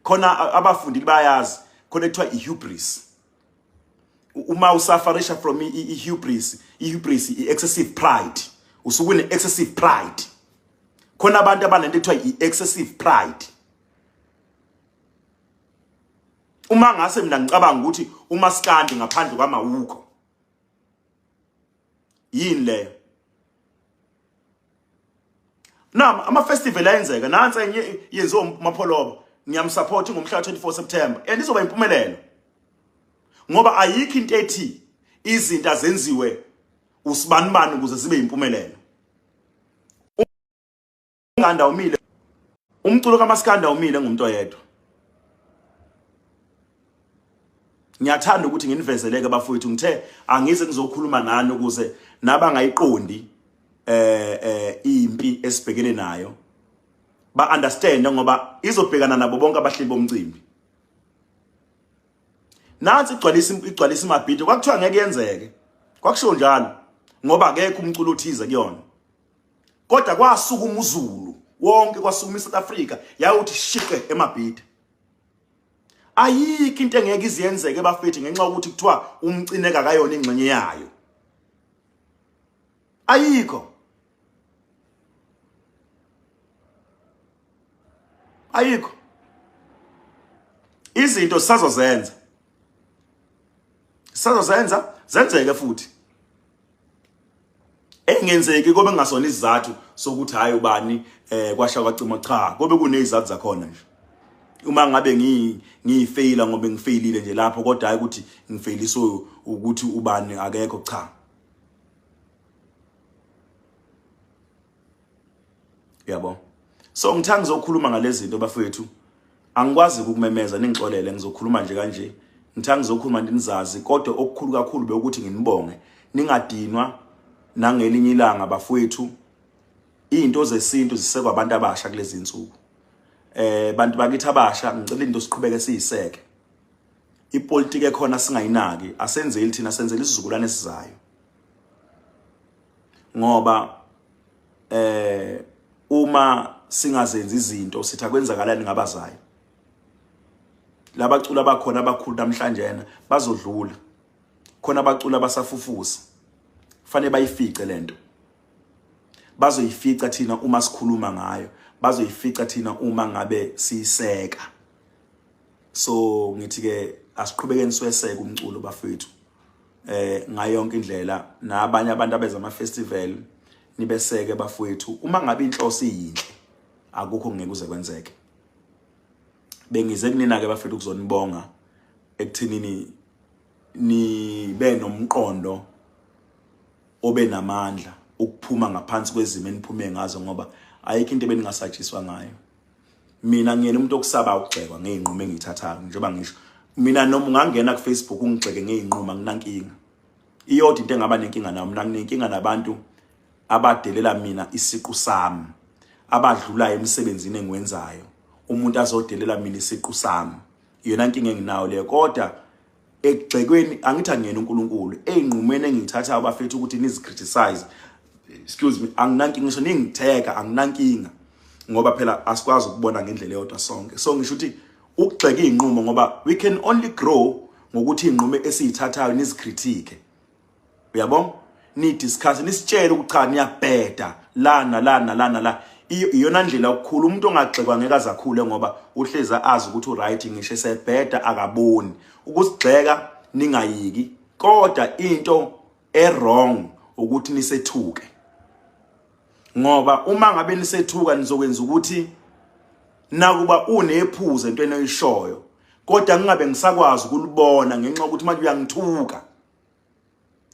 Khona abafundi bayazi khona ekuthiwa ihubris. Uma usafarisha from ihubris, ihubris i-excessive pride, usuke une-excessive pride. Khona abantu abanento ekuthiwa i-excessive pride. Uma ngase mina ngicabanga ukuthi uMaskandi ngaphandle kwamawukho yini leyo. Nama ama festival ayenzeka nansi enye yenziwa uMapholoba, ngiyamsupport ngomhla 24 September and izoba impumelelo ngoba ayikho into ethi izinto azenziwe usibanibani ukuze zibe impumelelo. Umkanda umile, umculo kaMaskanda umile ngumuntu oyedwa. Ngiyathanda ukuthi nginivezeleke bafowethu, ngithe angize ngizokhuluma nani ukuze nabangayiqondi impi esibhekene nayo ba understand, ngoba izobhekana nabo bonke abahleli bomcimbi. Nansi igcwalisa imabhido, kwakuthiwa ngeke yenzeke, kwakusho njalo ngoba akekho umculo othize kuyona. Kodwa kwasukuma uZulu wonke, kwasukuma iSouth Africa yawuthi shiqe emabhida. Ayikho into engeke iziyenzeke bafethu ngenxa yokuthi kuthiwa uMcineka akayona ingxenye yayo. Ayikho. Ayikho. Izinto sisazozenza. Sisazozenza zenzeke futhi. Engenzeki kobe ngingasona isizathu sokuthi hayi ubani kwasha kwacima, cha, kobe kunezizathu zakhona nje. Uma ngabe ngiyifeyila ngoba ngifeyilile nje lapho, kodwa hayi ukuthi ngifeyiliswe ukuthi ubani akekho, cha. Yabo. So ngithanda ngizokhuluma ngalezi zinto bafethu. Angikwazi ukumemeza, ningixolele, ngizokhuluma nje kanje. Ngithanda ngizokhuluma nizazi, kodwa okukhulu kakhulu bekuthi nginibonge. Ningadinwa nangelinye ilanga bafowethu. Izinto zesintu zisekwa abantu abasha kulezi insuku. Bantu bakithi abasha, ngicela into siqhubeke siyiseke. Ipolitiki ekhona singayinaki, asenzeli thina, senzele isizukulwane esizayo. Ngoba uma singazenzi izinto sithi akwenzakalani ngabazayo. Labacula abakhona abakhulu namhlanje yena bazodlula. Khona abacula abasafufusa. Fanele bayifice lento. Bazoyifica thina uma sikhuluma ngayo, bazoyifica thina uma ngabe siyiseka. So ngithi ke asiqhubekeni siweseke umculo bafethu. Ngayo yonke indlela, nabanye abantu abeza ama festival nibeseke bafowethu. Uma ngabe inhloso iyinhle akukho ngeke kuze kwenzeke. Bengize kunina ke bafethu ukuzonibonga ekuthenini nibe nomqondo obe namandla ukuphuma ngaphansi kwezimo eniphume ngazo, ngoba ayikho into ebeningasatshiswa ngayo. Mina ngiyena umuntu okusaba ukugxekwa ngey'nqumo engiyithathayo. Njengoba ngisho mina, noma ungangena ku-Facebook ungigxeke ngey'nqumo, anginankinga. Iyodwa into engaba nenkinga nayo mina, nginenkinga nabantu abadelela mina isiqu sami, abadlulayo emsebenzini engiwenzayo. Umuntu azodelela mina isiqu sami, iyona nkinga enginayo leyo. Kodwa ekugxekweni, angithi angiyena uNkulunkulu. Ey'nqumweni engiyithathayo, bafethu, ukuthi nizi-criticize, excuse me, anginankinga. Ngisho ningitheka, anginankinga, ngoba phela asikwazi ukubona ngendlela eyodwa sonke. So ngisho ukuthi ukugxeka iy'nqumo, ngoba we can only grow ngokuthi iy'nqumo esiyithathayo nizi-critique, uyabo, ni-discuss, nisitshele ukuthi cha, niyabheda la nala nala nala. Iyona ndlela ukukhula. Umuntu ongagxekwa ngeke aze akhule, ngoba uhlezi azi ukuthi u-right ngisho esebheda, akaboni ukusigxeka. Ningayiki, kodwa into e-wrong ukuthi nisethuke, ngoba uma ngabe nisethuka nizokwenza ukuthi nakuba unephuze entweni oyishoyo, kodwa ngingabe ngisakwazi ukulibona ngenxa yokuthi manje uyangithuka.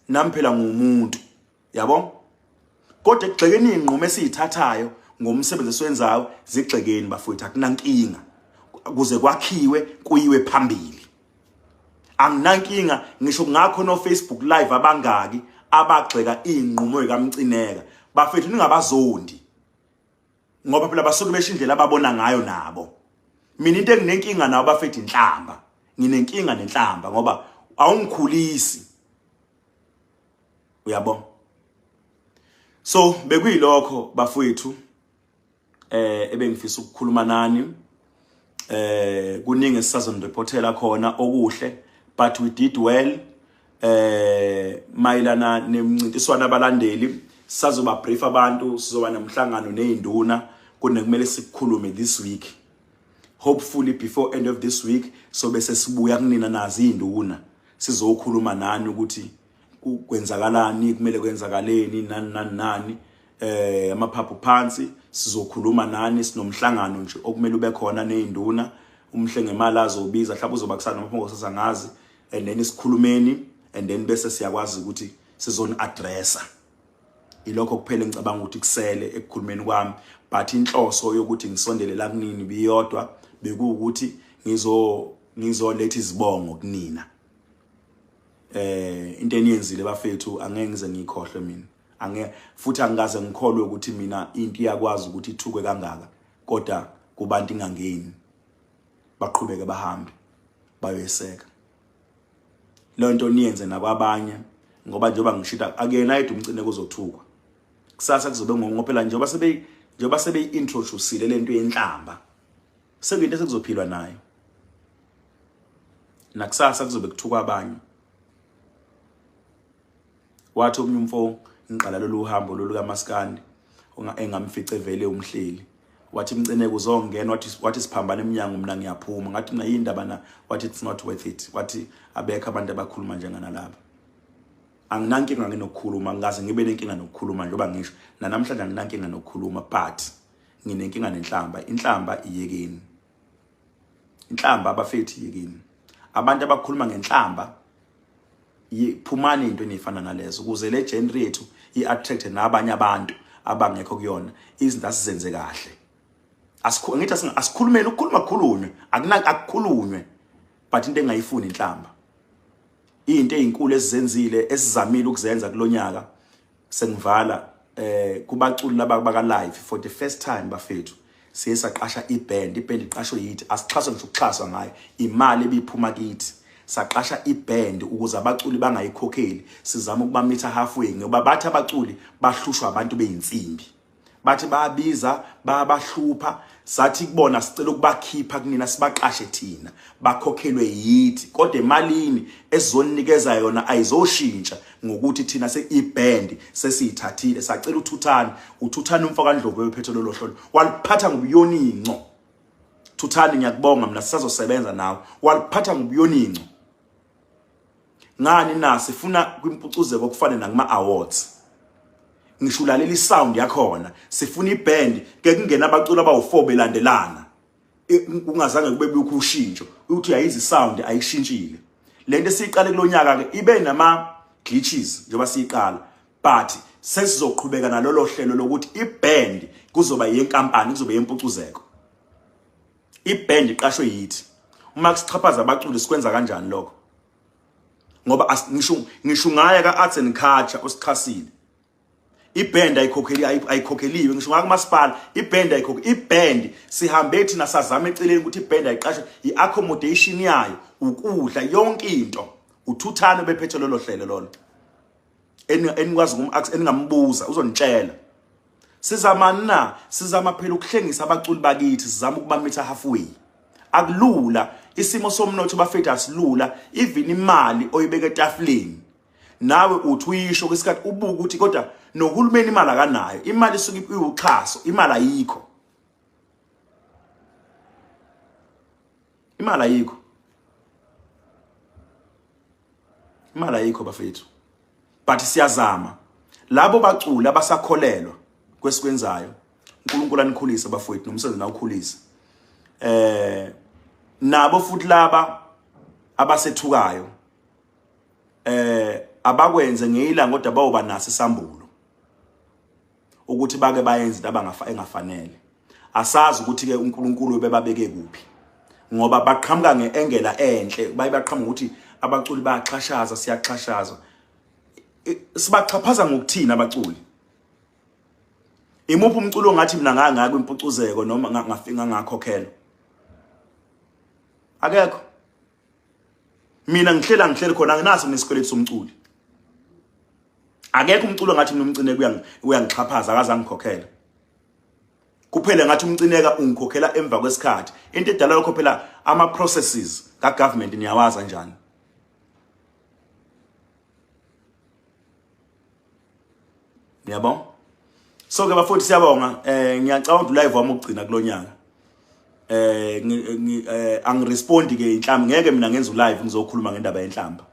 Nami phela ngumuntu, yabo. Kodwa ekugxekeni iy'nqumo esiyithathayo ngomsebenzi esiwenzayo, zigxekeni bafowethu, akunankinga, kuze kwakhiwe kuyiwe phambili. Anginankinga. Ngisho ngakho no Facebook Live abangaki abagxeka iy'nqumo zikaMcineka. Bafethu, ningabazondi, ngoba phela basuke besho indlela ababona ngayo nabo. Mina into enginenkinga nawo, bafethu, inhlamba. Nginenkinga nenhlamba ngoba awungikhulisi, uyabo. So bekuyilokho, bafowethu, ebengifisa ukukhuluma nani. Kuningi esisazonireportela khona okuhle, but we did well. Mayelana nemncintiswano, abalandeli, sazoba brief abantu. Sizoba nomhlangano nezinduna, kunekumele sikukhulume this week. Hopefully before end of this week so bese sibuya kunina nazi izinduna, sizokhuluma nani ukuthi kwenzakalani, kumele kwenzakaleni, nani nani nani. Amaphaphu phansi, sizokhuluma nani. Sinomhlangano nje okumele ube khona nezinduna. Umhle ngemali azobiza, mhlawumbe uzoba kusasa noma kusasa, ngazi. And then sikhulumeni, and then bese siyakwazi ukuthi sizoni addressa. Ilokho kuphela engicabanga ukuthi kusele ekukhulumeni kwami, but inhloso yokuthi ngisondele la kunini biyodwa, bekuwukuthi ngizoletha izibongo kunina. Into eniyenzile, bafethu, angeke ngize ngiyikhohlwe mina. Ange futhi angikaze ngikholwe ukuthi mina into iyakwazi ukuthi ithukwe kangaka, kodwa kubantu ingangeni, baqhubeke bahambe bayoyeseka leyo nto. Niyenze nakwabanye, ngoba njengoba ngishida, akuyena yedwa uMcineka ozothukwa kusasa. Kuzobe ngophela njengoba sebeyi-introducile lento yenhlamba, sekuyinto esekuzophilwa nayo. Nakusasa kuzobe kuthukwa abanye. Wathi omunye umfo, ngiqala lolu hambo lolu kaMaskandi, engamfice vele umhleli, wathi, "Mcineka, uzongena." Wathi, "Siphambana eminyango, mina ngiyaphuma." Ngathi mina, "Yindaba na?" Wathi, "It's not worth it." Wathi, "Abekho abantu abakhuluma njenganalaba." Anginankinga nginokukhuluma, ngikaze ngibe nenkinga nokukhuluma. Njengoba ngisho nanamhlanje, anginankinga nokukhuluma, but nginenkinga nenhlamba. Inhlamba iyekeni, inhlamba, abafethu, iyekeni. Abantu abakhuluma ngenhlamba, phumani into enifana nalezo, ukuze le genre yethu i-attract nabanye abantu abangekho kuyona. Izinto asizenze kahle. Ngithi asikhulumeni, ukukhuluma kukhulunywe, akuna akukhulunywe, but into engayifuni inhlamba. Into ezinkulu esizenzile, esizamile ukuzenza kulonyaka, sengivala, kubaculi laba baka live, for the first time, bafethu, siye saqasha iband. Iband iqashwe yithi, asixhaswe ngisho ukuxhaswa ngayo, imali ebiphuma kithi. Saqasha iband ukuze abaculi bangayikhokheli. Sizama ukuba-meeta halfway, ngoba bathi abaculi bahlushwa abantu beyinsimbi, bathi bayabiza, bayabahlupha. Sathi kubona, sicela ukubakhipha kunina, sibaqashe thina, bakhokhelwe yithi, kodwa emalini esizonikeza yona ayizoshintsha ngokuthi thina se-iband sesiyithathile. Sacela uThuthani, uThuthani umfo kaNdlovu wephethe lolo hlolo, waliphatha ngobuyoninco. Thuthani, ngiyakubonga mina, sisazosebenza nawe. Waliphatha ngobuyoninco. Ngani na? Sifuna kwimpucuzeko kufane nakuma awards, ngisho ulalela isound yakhona. Sifuna iband ke kungena abaculi abawu4 belandelana, kungazange kube bukho ushintsho, uthi uyayiza isound ayishintshile. Lento esiyiqale kulonyaka ke ibe nama glitches njengoba siyiqala, but sesizoqhubeka nalolo hlelo lokuthi iband kuzoba yenkampani, kuzoba yempucuzeko. Iband iqashwe yithi. Uma kusixhaphaza abaculi sikwenza kanjani lokho? Ngoba ngisho ngaya ka Arts and Culture osixhasile. Iband ayikhokheli, ayikhokheliwe ngisho ngaka masipala, iband ayikhokhe. Iband sihambe thina sazama eceleni ukuthi iband ayiqashwe, iaccommodation yayo, ukudla, yonke into. Uthuthane bephethe lolo hlelo lolo. Enikwazi eningambuza uzonitshela. Sizama na, sizama phela ukuhlengisa abaculi bakithi, sizama ukubamitha halfway. Akulula isimo somnotho bafethu, asilula. Even imali oyibeka etafuleni nawe uthi uyisho kwesikhathi ubuka ukuthi kodwa nohulumeni imali akanayo, imali isuke iwuxhaso, imali ayikho, imali ayikho, imali ayikho bafethu. But siyazama. Labo baculi abasakholelwa kwesikwenzayo, uNkulunkulu anikhulise bafowethu, nomsebenzi nawukhulise. Nabo futhi laba abasethukayo abakwenze ngeyilanga, kodwa bayoba naso isambulo ukuthi bake bayenze into abangafa engafanele. Asazi ukuthi ke uNkulunkulu bebabeke kuphi, ngoba baqhamuka ngeengela enhle, baye baqhamuka ukuthi abaculi bayaxhashaza, siyaxhashazwa. Sibaxhaphaza ngokuthina abaculi? Imuphi umculo ongathi mina ngangaka kwimpucuzeko noma ngafika ngakhokhelwa? Akekho. Mina ngihlela ngihleli khona, anginaso nesikweletu somculi. Akekho umculo ngathi mina uMcineka uyangixhaphaza, akaze angikhokhela. Kuphele ngathi uMcineka ungikhokhela emva kwesikhathi. Into edala lokho phela ama processes ka government niyawazi kanjani. Niyabo? So ke bafowethu siyabonga. Ngiyacabanga ukuthi live wami ukugcina kulonyaka. Angirespondi ke inhlamba, ngeke mina ngenza ulive ngizokhuluma ngendaba yenhlamba.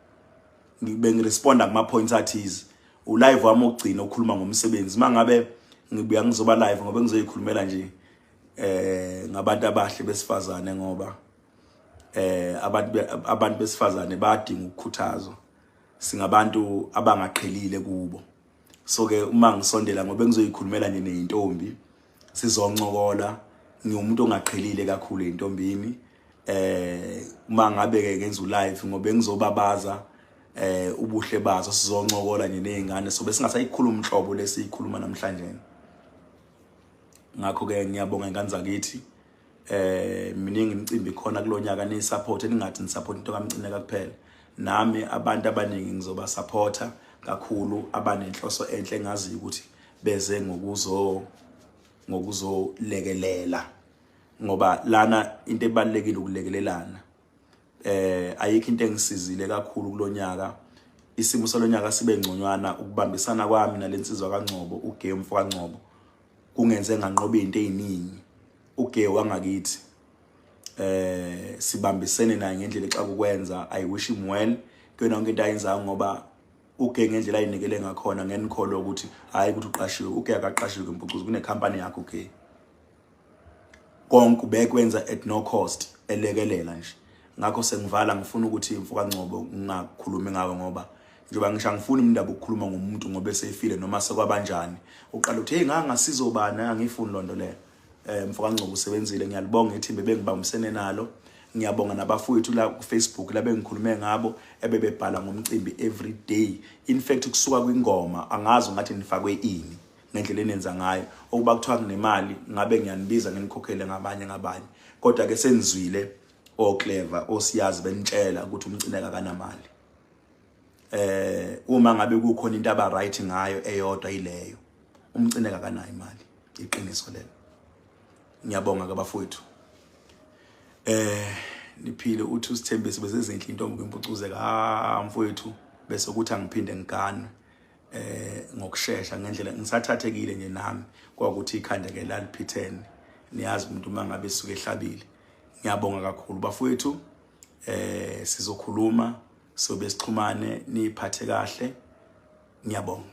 Ngibe ngiresponda kuma points athize. Ulive wami ukugcina ukukhuluma ngomsebenzi. Mangabe ngibuya ngizoba live ngoba ngizoyikhulumela nje ngabantu abahle besifazane, ngoba abantu besifazane bayadinga ukukhuthazwa. Singabantu abangaqhelile kubo. So ke uma ngisondela ngoba ngizoyikhulumela nje nezintombi, sizoncokola. Ngiwumuntu ongaqhelile kakhulu eintombini. Uma ngabe ke ngenza ulive ngoba ngizobabaza ubuhle bazo, sizoncokola nje nezingane, so besingasayikhuluma inhlobo lesiyikhuluma namhlanje. Ngakho ke ngiyabonga ingane zakithi. Miningi imicimbi khona kulonyaka, ni support, ningathi ni support into kaMcineka kuphela. Nami abantu abaningi ngizoba supporta kakhulu, abanenhloso enhle engaziyo ukuthi beze ngokuzolekelela, ngoba lana into ebalekile ukulekelelana. Ayikho into engisizile kakhulu kulonyaka, isimo salonyaka sibe ngconywana ukubambisana kwami nalensizwa kaNgcobo, uGe umfo kaNgcobo, kungenze nganqoba izinto eziningi. uGe wangakithi sibambisene naye ngendlela exa ukwenza. I wish him well kuyona yonke into ayenzayo, ngoba uGe ngendlela ayinikele ngakhona ngenikholo ukuthi hayi ukuthi uqashiwe. uGe akaqashiwe kwimpucuzo, kune company yakhe uGe, konke ubekwenza at no cost, elekelela nje. Ngakho sengivala, ngifuna ukuthi mfoka Ngcobo ngingakhulumi ngawe, ngoba njengoba ngisho angifuni indaba ukukhuluma ngomuntu ngoba esefile noma sekwabanjani, uqala uthi hey ngangasizobani, angifuni lonto leyo. Mfoka Ngcobo usebenzile, ngiyalibonga ithimba ebengibambisene nalo. Ngiyabonga nabafowethu la ku Facebook la bengikhulume ngabo ebebebhala ngomcimbi every day. In fact kusuka kwingoma angazi ngathi nifakwe ini ngendlela enenza ngayo, ukuba kuthiwa kunemali ngabe ngiyanibiza nginikhokhele ngabanye ngabanye, kodwa ke senzwile oclever osiyazi benitshela ukuthi uMcineka akanamali. Uma ngabe kukhona into aba right ngayo eyodwa ileyo, uMcineka akanayo imali, iqiniso lelo. Ngiyabonga ke bafowethu, niphile. Uthi usithembise besezinhle intombi kwimpucuzeka. Ah mfowethu, bese ukuthi angiphinde ngiganwe ngokusheshsha ngendlela ngisathathekile nje nami, kwakuthi ikhanda ke laliphithene, niyazi umuntu uma ngabe esuke ehlabile. Ngiyabonga kakhulu bafowethu, sizokhuluma, sobe sixhumane, niphathe kahle, ngiyabonga.